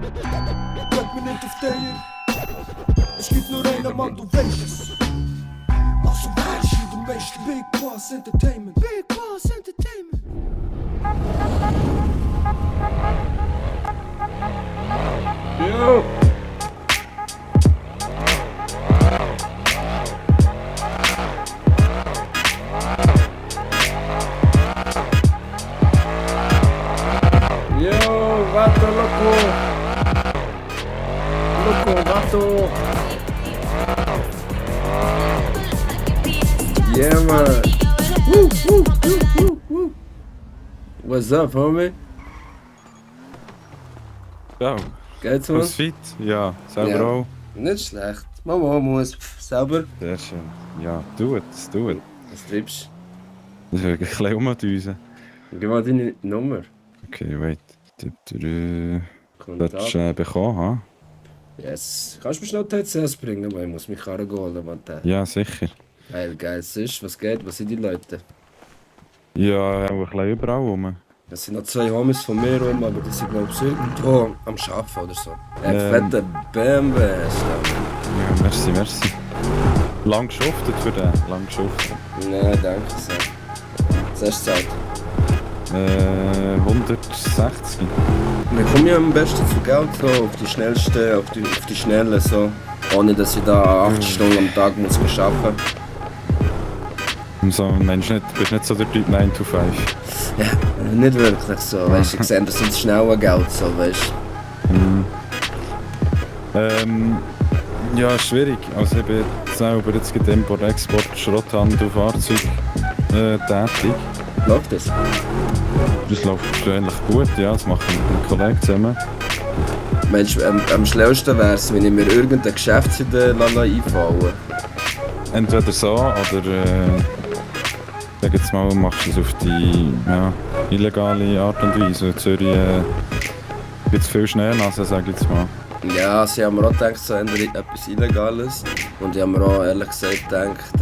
Bleib mir nicht auf der. Es gibt nur einen Mann, du weißt es. Also weißt du, du weißt Big Boss Entertainment. Big Boss Entertainment. Yo! Yo, vato loco! Loco, vato! Yeah, man! Woo, woo, woo, woo, woo. What's up, homie? Ja, Geht's, man? alles fit? Ja, selber Ja. auch. Nicht schlecht. Mama muss selber. Sehr schön. Ja, tu es, tu es. Was treibst Das ist wirklich ein bisschen umdüsen. du? Gib mal deine Nummer. Okay, wait. Du Kontakt. hast bekommen, ha? Yes. Kannst du mir schnell TCS bringen? Weil ich muss mich Karren holen, man. Ja, sicher. Geil, sonst, was geht? Was sind die Leute? Ja, auch ein bisschen überall rum. Es sind noch 2 Homies von mir rum, aber die sind glaube ich irgendwo am Arbeiten oder so. Fette BMW hast Ja, merci, merci. Lang geschuftet für den, lang geschuftet. du. Nein, danke sehr. Was hast du gezahlt? 160. Wir kommen ja am besten zu Geld, so auf die schnellste, auf die Schnelle, so. Ohne dass ich da 8 Stunden am Tag muss arbeiten. So, Mensch, nicht, bist nicht so der Typ 9 to 5. Ja, nicht wirklich so, weißt du, ich sehe, das ist schnelle Geld, so, weißt Ja, schwierig. Also ich bin selber jetzt mit Import, Export, Schrotthandel, Fahrzeug tätig. du? Läuft das? Das läuft eigentlich gut, ja, das machen wir mit einem Kollegen zusammen. Meinst du, am schnellsten wäre es, wenn ich mir irgendeine Geschäftsidee einfallen. Entweder so oder sag jetzt mal, machst du es auf die illegale Art und Weise. In Zürich gibt es viel Schnellnasen, sag ich jetzt mal. Ja, sie haben mir auch gedacht, so etwas Illegales. Und ich habe mir auch ehrlich gesagt gedacht,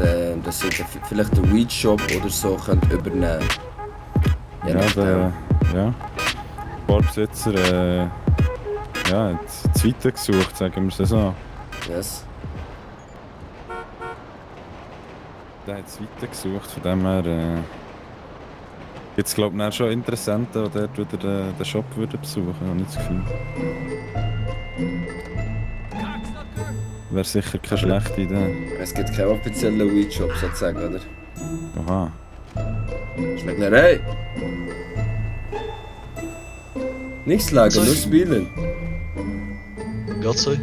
dass sie vielleicht einen Weed-Shop oder so können übernehmen Ja, nachdem. der Barbesitzer hat es weiter gesucht, sagen wir es so. Yes. Der hat es weiter gesucht, von dem her gibt es glaube ich schon Interessenten, die dort wieder den Shop würden besuchen, habe ich das Gefühl. Wäre sicher keine schlechte Idee. Es gibt keinen offiziellen Weed-Shop sozusagen, oder? Aha. Schlägerei! Nichts lagen, So. nur spielen. Geht's euch?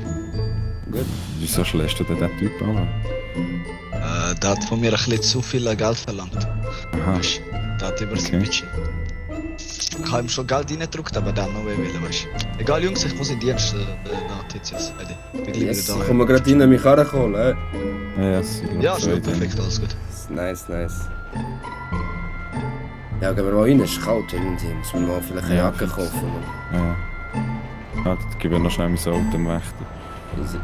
Gut. Wieso schlägst du denn den Typ an? Der hat von mir ein bisschen zu viel Geld verlangt. Aha. Weißt du? Der hat über sein Okay. Budget. Ich habe ihm schon Geld reingedrückt, aber der hat noch mehr wollen, weißt du. Egal Jungs, ich muss in den Dienst nach TCS. Ich bin gleich Yes, wieder ich da. komme gerade rein, mich holen, ey. Ja, yes, ich glaub, Ja, so schon Idee. perfekt, alles gut. Nice. Ja, gehen wir mal rein, es ist kalt irgendwie. Muss man mal vielleicht eine Ja, Jacke fix. kaufen. Ja. Ja, dann gebe ich noch schnell mein Auto dem Wächter. Easy.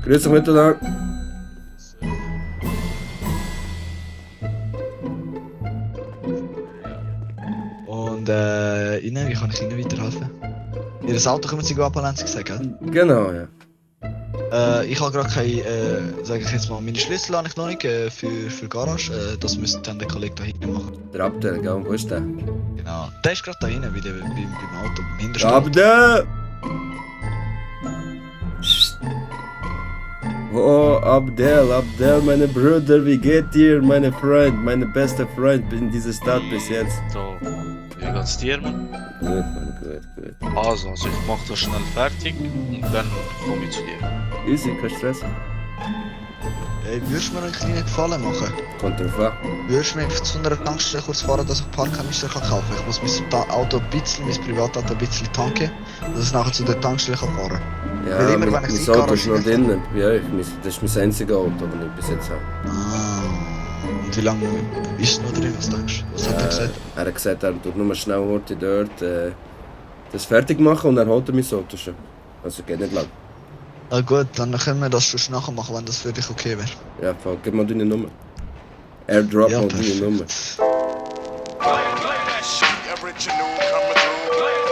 Grüß dich miteinander. Und Ihnen, wie kann ich Ihnen weiterhelfen? Ihr Auto können Sie abholen, haben Sie gesagt, gell? Genau, ja. Ich habe gerade keine, sage ich jetzt mal, meine Schlüssel habe ich noch nicht für die Garage. Das müsste dann der Kollege da hinten machen. Der Abdel, gell? Wo ist der? Genau. Der ist gerade da hinten, beim Auto, beim Hinterstand. Abdel! Oh, Abdel, meine Brüder, wie geht dir, meine Freund, meine beste Freund in dieser Stadt bis jetzt? So, wie geht's dir, Mann? Gut, Mann, gut. Also ich mach das schnell fertig und dann komme ich zu dir. Easy, kein Stress. Würdest du mir einen kleinen Gefallen machen? Kommt drauf an. Würdest du mir zu einer Tankstelle kurz fahren, dass ich Parkkanister kann kaufen kann? Ich muss mein Auto ein bisschen, mein Privatauto ein bisschen tanken, dass ich nachher zu der Tankstelle kann fahren kann. Ja, Weil immer, mein wenn ich Auto die ist noch Garage drinnen. Ja, das ist mein einziges Auto, das ich bis jetzt habe. Und wie lange ist es noch drin? Was denkst du? Was hat er gesagt? Er hat gesagt, er tut nur schnell heute dort das fertig machen und er holt mein Auto schon. Also geht nicht lang. Ah gut, dann können wir das schon nachher machen, wenn das für dich okay wäre. Ja, voll. Gib mal deine Nummer. Airdrop Ja, mal deine perfekt. Nummer. rich and new coming through.